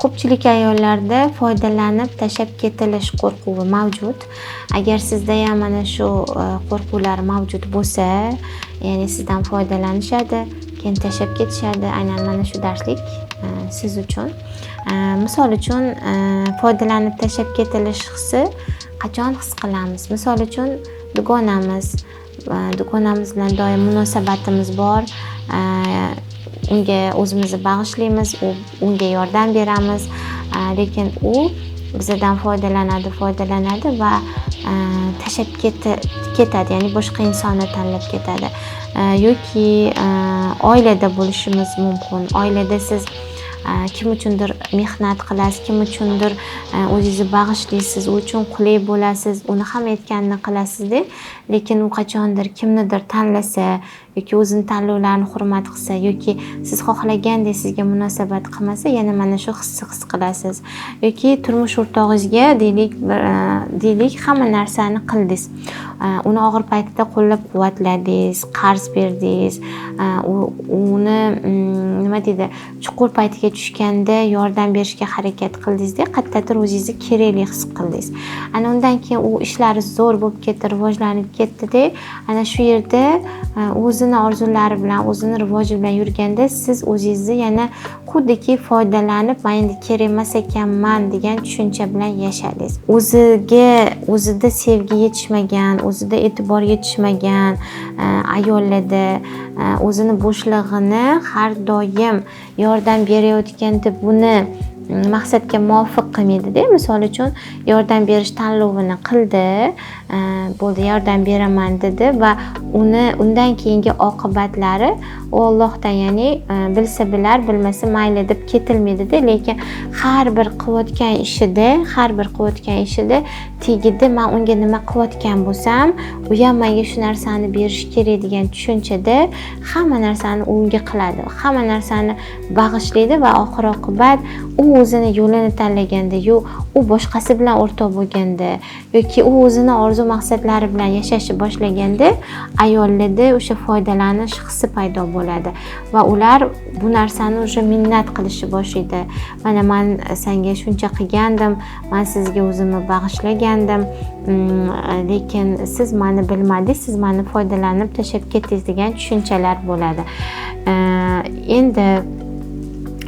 Ko'pchilik ayollarda foydalanib tashlab ketilish qo'rquvi mavjud. Agar sizda ham mana shu qo'rquvlar mavjud bo'lsa, ya'ni sizdan foydalanishadi, keyin tashlab ketishadi, aynan mana shu darslik siz uchun. Misol uchun, foydalanib tashlab ketilish hissi qachon his qilamiz? Misol uchun, dugonamiz bilan doim munosabatimiz bor, unga o'zimizni bag'ishlaymiz, unga yordam beramiz, lekin u bizdan foydalanadi, foydalanadi va tashlab ketadi, ya'ni boshqa insonni tanlab ketadi. Yoki oilada bo'lishimiz mumkin. Oilada siz kim uchundir mehnat qilasiz, kim uchundir o'zingizni bag'ishlaysiz, u uchun qulay bo'lasiz, uni hamma aytganini qilasizda, lekin u qachondir kimnidir tanlasa yoki o'zini tanlovlarini hurmat qilsa yoki siz xohlagandek sizga munosabat qilmasa, yana mana shu hisni his qilasiz. Yoki turmush o'rtog'ingizga deylik, hamma narsani qildingiz, uni og'ir paytida qo'llab-quvvatladingiz, qarz berdingiz, uni nima deydi, chuqur paytiga tushganda yordam berishga harakat qildingizda, qayerdadir o'zingizni kerakli his qildingiz. Ana undan keyin u ishlari zo'r bo'lib ketdi, rivojlanib ketdi-da, ana shu yerda o'zini orzulari bilan, o'zini rivoji bilan yurganda siz o'zingizni yana xuddiki foydalanib, men endi kerak emas ekanman degan tushuncha bilan yashadingiz. O'ziga, o'zida sevgi yetishmagan, o'zida e'tibor yetishmagan ayollarda o'zini bo'shlig'ini har doim yordam berayotganda buni maqsadga muvofiq qilmaydida. Misol uchun, yordam berish tanlovini qildi, bo'ldi, yordam beraman dedi va uni undan keyingi oqibatlari u Allohdan, ya'ni bilsa bilar, bilmasa mayli deb ketilmaydida, lekin har bir qilayotgan ishida tagida man unga nima qilayotgan bo'lsam, u ham menga shu narsani berishi kerak degan tushunchada hamma narsani unga qiladi, hamma narsani bag'ishlaydi va oxir oqibat u o'zini yo'lini tanlaganda, yo u boshqasi bilan o'rtoq bo'lganda yoki u o'zini orzu maqsadlari bilan yashashni boshlaganda ayollarda o'sha foydalanish hissi paydo bo'ladi va ular bu narsani уже minnat qilishni boshlaydi. Mana man senga shuncha qilgandim, man sizga o'zimni bag'ishlagandim, lekin siz meni bilmadingiz, siz meni foydalanib tashlab ketdingiz degan tushunchalar bo'ladi. Endi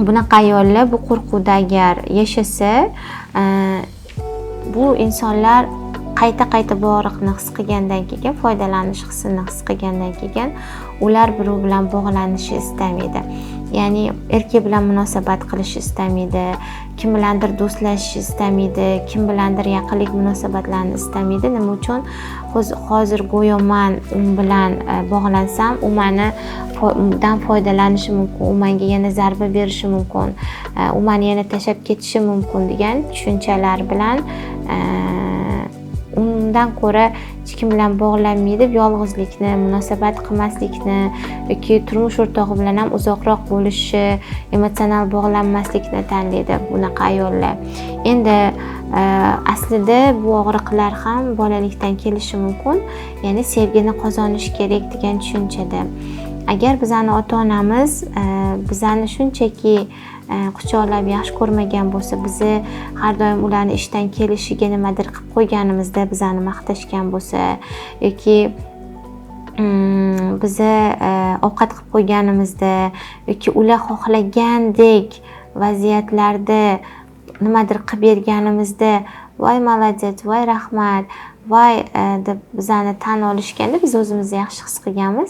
bunaqa ayollar bu qo'rquvda agar yashasa, bu insonlar qayta-qayta bu og'riqni his qilgandan keyin, foydalanish hissini his qilgandan keyin ular birov bilan bog'lanishni istamaydi. Ya'ni erkak bilan munosabat qilishni istamaydi, kim bilandir do'stlashishni istamaydi, kim bilandir yaqinlik munosabatlarini istamaydi. Nima uchun? Hozir go'yo man u bilan bog'lansam, u meni undan foydalanishi mumkin, u menga yana zarba berishi mumkin, u meni yana tashlab ketishi mumkin degan tushunchalar bilan undan ko'ra hech kim bilan bog'lanmaydi, yolg'izlikni, munosabat qilmaslikni yoki turmush o'rtog'i bilan ham uzoqroq bo'lishi, emotsional bog'lanmaslikni tanlaydi bunaqa ayollar. Endi aslida bu og'riqlar ham bolalikdan kelishi mumkin, ya'ni sevgini qozonish kerak degan tushunchada. Agar bizani ota-onamiz bizani shunchaki quchoqlab yaxshi ko'rmagan bo'lsa, bizni har doim ularni ishdan kelishiga nimadir qilib qo'yganimizda bizani maqtashgan bo'lsa yoki bizni ovqat qilib qo'yganimizda yoki ular xohlagandek vaziyatlarda nimadir qilib berganimizda voy молодец, voy rahmat, voy deb bizani tan olishganda biz o'zimizni yaxshi his qilganmiz.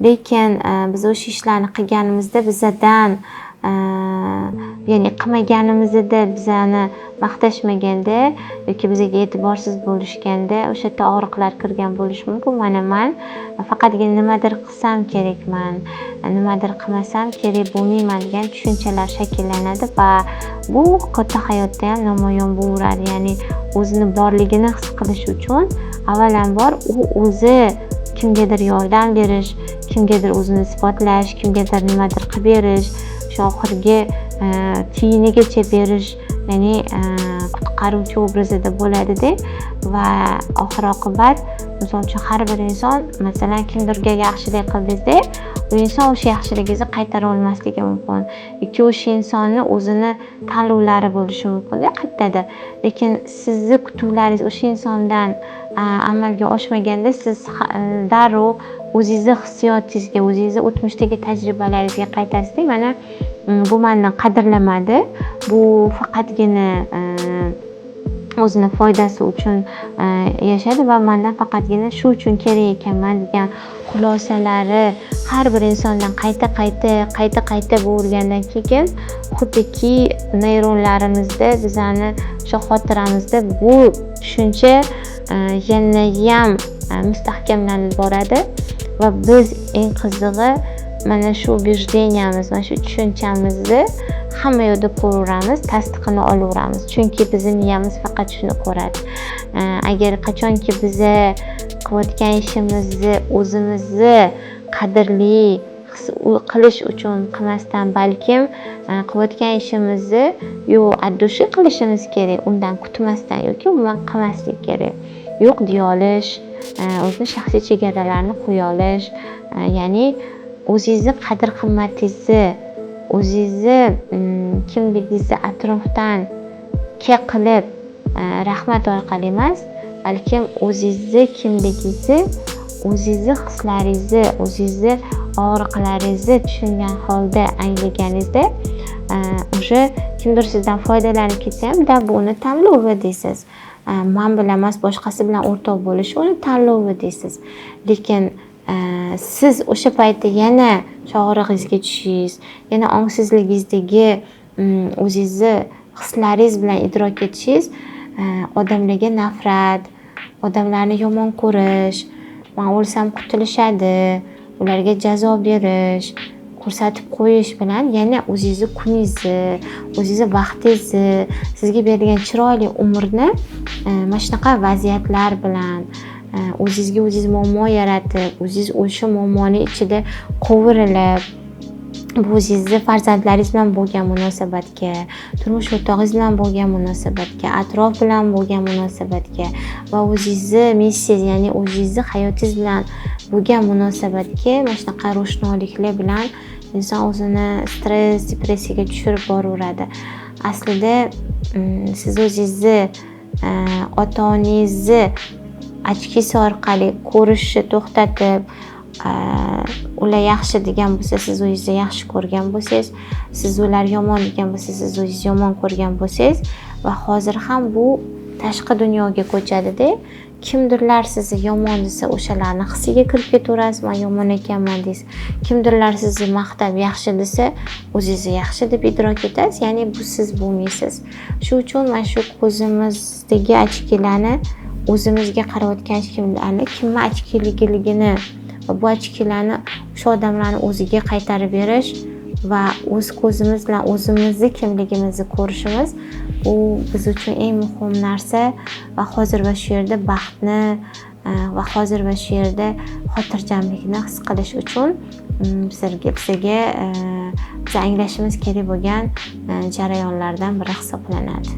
Lekin biz o'sha ishlarni qilganimizda bizadan, ya'ni qilmaganimizda bizani maqtashmaganda yoki bizga e'tiborsiz bo'lishganda o'sha yerda og'riqlar kirgan bo'lishi mumkin. Mana man faqatgina nimadir qilsam kerakman, nimadir qilmasam kerak bo'lmayman degan tushunchalar shakllanadi va bu katta hayotda ham namoyon bo'laveradi. Ya'ni o'zini borligini his qilish uchun avvalambor u o'zi kimgadir yordam berish, kimgadir o'zini isbotlash, kimgadir nimadir qilib berish, o'sha oxirgi tiyinigacha berish, ya'ni qutqaruvchi obrazida bo'ladida va oxir oqibat misol uchun har bir inson, masalan, kimdirga yaxshilik qildingizda, U inson o'sha yaxshiligingizni qaytara olmasligi mumkin yoki o'sha insonni o'zini tanlovlari bo'lishi mumkinda qayerdadir. Lekin sizni kutuvlaringiz o'sha insondan amalga oshmaganda siz darrov o'zingizni hissiyotingizga, o'zingizni o'tmishdagi tajribalaringizga qaytasizda, mana bu mani qadrlamadi, bu faqatgina o'zini foydasi uchun yashadi va mandan faqatgina shu uchun kerak ekanman degan xulosalari har bir insondan qayta qayta bo'lgandan keyin xuddiki neyronlarimizda, bizani o'sha xotiramizda bu tushuncha yanayam mustahkamlanib boradi va biz eng qizig'i mana shu убеждения miz, mana shu tushunchamizni hamma yoqda ko'raveramiz, tasdiqini olaveramiz, chunki bizni miyamiz faqat shuni ko'radi. Agar qachonki biza qilayotgan ishimizni o'zimizni qadrli his qilish uchun qilmasdan, balkim qilayotgan ishimizni yo от души qilishimiz kerak, undan kutmasdan yoki umuman qilmaslik kerak. Yo'q deya olish, o'zini shaxsiy chegaralarini qo'ya olish, ya'ni o'zingizni qadr qimmatingizni, o'zingizni kimligingizni atrofdan qilib rahmat orqali emas, balkim o'zingizni kimligingizni, o'zingizni hislaringizni, o'zingizni og'riqlaringizni tushungan holda anglaganingizda уже kimdir sizdan foydalanib ketsa ham, da bu uni tanlovi deysiz. Man bilan emas, boshqasi bilan o'rtoq bo'lishi uni tanlovi deysiz. Lekin siz o'sha paytda yana og'rig'ingizga tushishingiz, yana ongsizligingizdagi o'zingizni hislaringiz bilan idrok etishingiz odamlarga nafrat, odamlarni yomon ko'rish, man o'lsam qutulishadi, ularga jazo berish, ko'rsatib qo'yish bilan yana o'zingizni kuningizni, o'zingizni vaqtingizni, sizga berilgan chiroyli umrni mana shunaqa vaziyatlar bilan o'zingizga o'zingiz muammo yaratib, o'zingiz o'sha muammoni ichida qovurilib, bu o'zingizni farzandlaringiz bilan bo'lgan munosabatga, turmush o'rtog'ingiz bilan bo'lgan munosabatga, atrof bilan bo'lgan munosabatga va o'zingizni missiyangiz, ya'ni o'zingizni hayotingiz bilan bo'lgan munosabatga mana shunaqa ro'shnoliklar bilan inson o'zini stress, depressiyaga tushirib boraveradi. Aslida siz o'zingizni ota-onangizni очки si orqali ko'rishni to'xtatib, ular yaxshi degan bo'lsa, siz o'zingizni yaxshi ko'rgan bo'lsangiz, siz ular yomon degan bo'lsa, siz o'zingizni yomon ko'rgan bo'lsangiz va hozir ham bu tashqi dunyoga ko'chadida, kimdirlar sizni yomon desa, o'shalarni hissiga kirib ketaverasiz, man yomon ekanman deysiz. Kimdirlar sizni maqtab yaxshi desa, o'zingizni yaxshi deb idrok etasiz, ya'ni bu siz bo'lmaysiz. Shu uchun mana shu ko'zimizdagi очки larni, o'zimizga qarayotgan очки larni kimni очки ligiligini va bu очки larni o'sha odamlarni o'ziga qaytarib berish va o'z ko'zimiz bilan o'zimizni kimligimizni ko'rishimiz bu biz uchun eng muhim narsa va hozir va shu yerda baxtni va hozir va shu yerda xotirjamlikni his qilish uchun bizlarga bizaga biz anglashimiz kerak bo'lgan jarayonlardan biri hisoblanadi.